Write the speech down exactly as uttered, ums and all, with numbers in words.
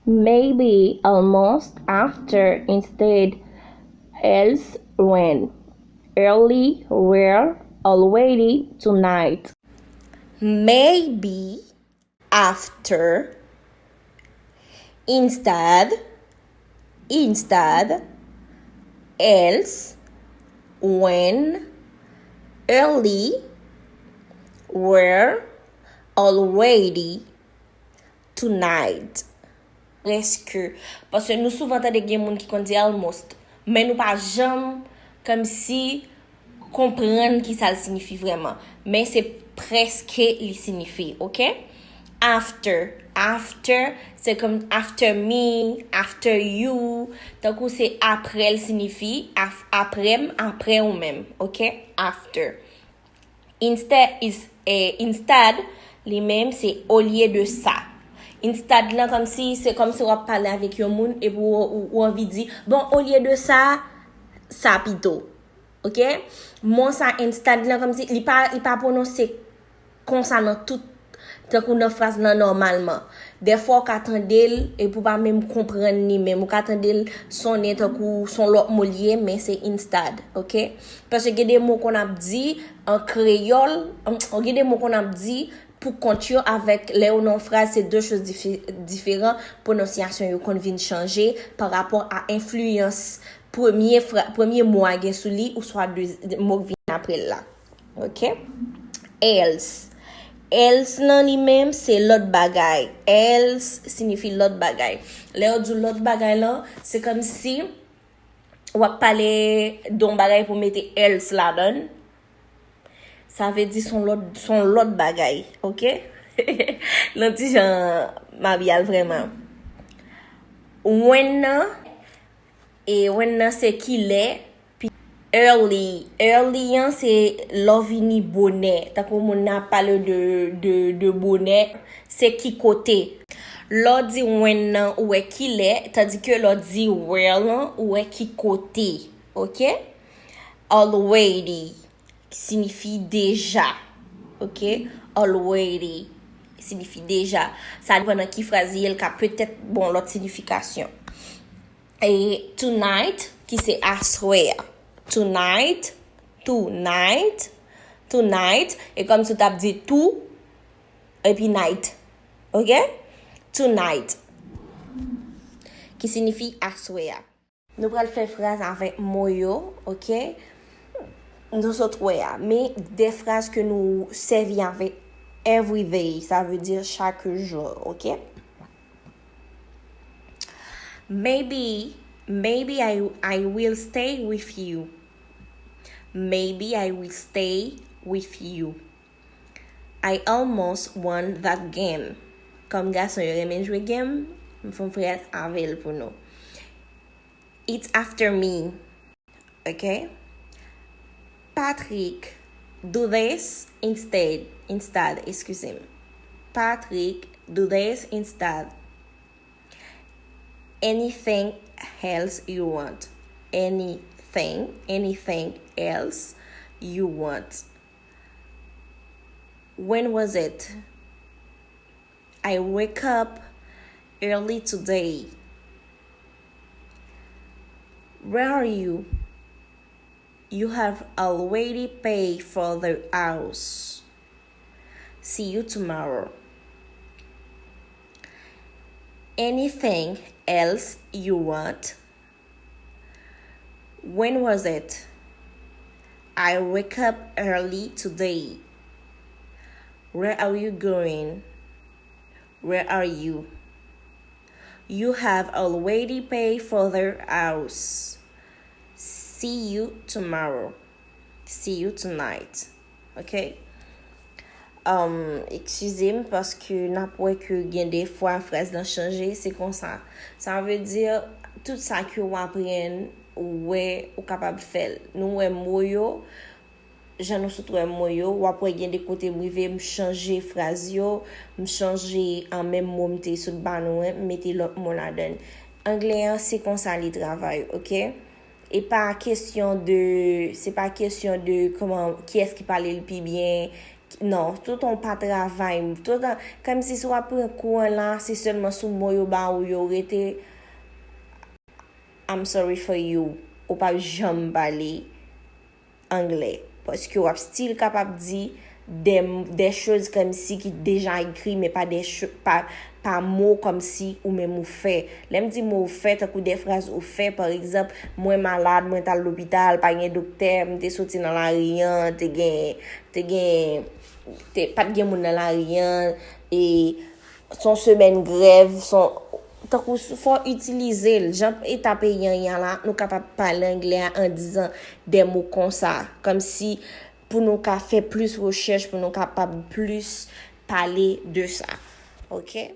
Maybe, almost, after, instead, else, when. Early, where, already, tonight. Maybe, after, instead, instead, else, when, early, where, already, tonight. Prèske. Paske nou souvan tande gen moun ki konn di almost. Men nou pa janm kòmsi konprann kisa l siyifi vrèman. Men se prèske li siyifi, oke? After. After, se kòm after me, after you. Tankou se apre l siyifi, af-, apre m, apre ou menm, oke? After. Instead is, eh, instead, li menm, se olye de sa. Instead lan, kòmsi, se kòmsi w ap pale avèk yon moun, epi w, w, w anvi di, bon, olye de sa, sa pito. Oke? Mo sa, instead lan, kòmsi, li pa, li pa pwononse konsa nan tout, tankou nan fraz lan nòmalman. Dèfwa, w ka tande l, epi w pa menm konprann li menm. Ou ka tande l sonnen tankou s on lòt mo li ye, men se instead, oke? Paske gen de mo konn ap di an kreyòl, an, gen de mo konn ap di pou kont yo avèk lè yo nan yon fraz, se de choz dife-, diferan, pwononsyasyon yo konn vin chanje pa rapò a enfliyans premye fra-, premye mo a gen sou li, oswa de, de mo k vin apre l la. Oke? Else. Else lan li menm, se lòt bagay. Else siyifi lòt bagay. Lè yo di w lòt bagay lan, se kòmsi w ap pale de yon bagay pou mete else ladan l. Sa vle di s on lòt, s on lòt bagay, oke? Nan ti jan m ap di a l vrèman. When nan, e when nan se kilè, pi early. Early an se lè w vini bonè. Tankou moun nan ap pale de, de, de bonè, se ki kote. Lè w di when nan, ou wè kilè, tandike lè w di where lan, ou wè ki kote. Oke? Already, ki siyifi deja. Oke? Already, siyifi deja. Sa depann nan ki fraz li ye, l ka petèt ba w lòt siyifikasyon. E tonight, ki se aswè a. Tonight, tonight, tonight. E kòmsi w t ap di tou, epi night. Oke? Tonight. Ki siyifi aswè a. Nou pral fè fraz avèk mo yo, oke? Nou sot wè a. Men de fraz ke nou sèvi avèk every day, sa vle di chak jou, oke? Maybe, maybe I, I will stay with you. Maybe I will stay with you. I almost won that game. Kòm gason yo renmen jwe game, m fè yon fraz avè l pou nou. It's after me. Oke? Patrick, do this instead. Instead, eskize m. Patrick, do this instead. Anything else you want? Anything, anything else you want? When was it? I wake up early today. Where are you? You have already paid for the house. See you tomorrow. Anything else you want? When was it? I wake up early today. Where are you going? Where are you? You have already paid for the house. See you tomorrow. See you tonight. Oke? Um, eskize m, paske n ap wè ke gen de fwa fraz lan chanje, se konsa. Sa vle di, tout sa ke w aprann, ou wè, ou kapab fè l. Nou wè mo yo, jan nou sot wè mo yo, w ap wè gen de kote m rive, m chanje fraz yo, m chanje an menm mo m te sot ba nou an, m mete lòt mo ladan l. Anglè an, se konsa li travay, oke? E pa kesyon de, se pa kesyon de kòman, kiyès ki pale l pi byen, Non, toutan w pa travay, toutan, kòmsi si w ap pran kou an la, se sèlman sou mo yo ba ou yo rete, I'm sorry for you. Ou p ap janm pale anglè. Paske w ap still kapab di de, de choz kòmsi ki deja ekri, men pa de cho, pa, pa mo kòmsi ou menm ou fè. Lè m di mo ou fè, tankou de fraz ou fè, pa egzanp, mwen malad, mwen t al lopital, pa gen doktè, m te soti nan lari an, te gen, te gen, te, pa t gen moun nan lari an, e s on semèn grèv, s on, tankou fò itilize l. Jan eta peyi an ye a la, nou kapab pale anglè a an dizan de mo konsa. Kòmsi pou nou ka fè plis rechèch, pou nou kapab plis pale de sa. Oke?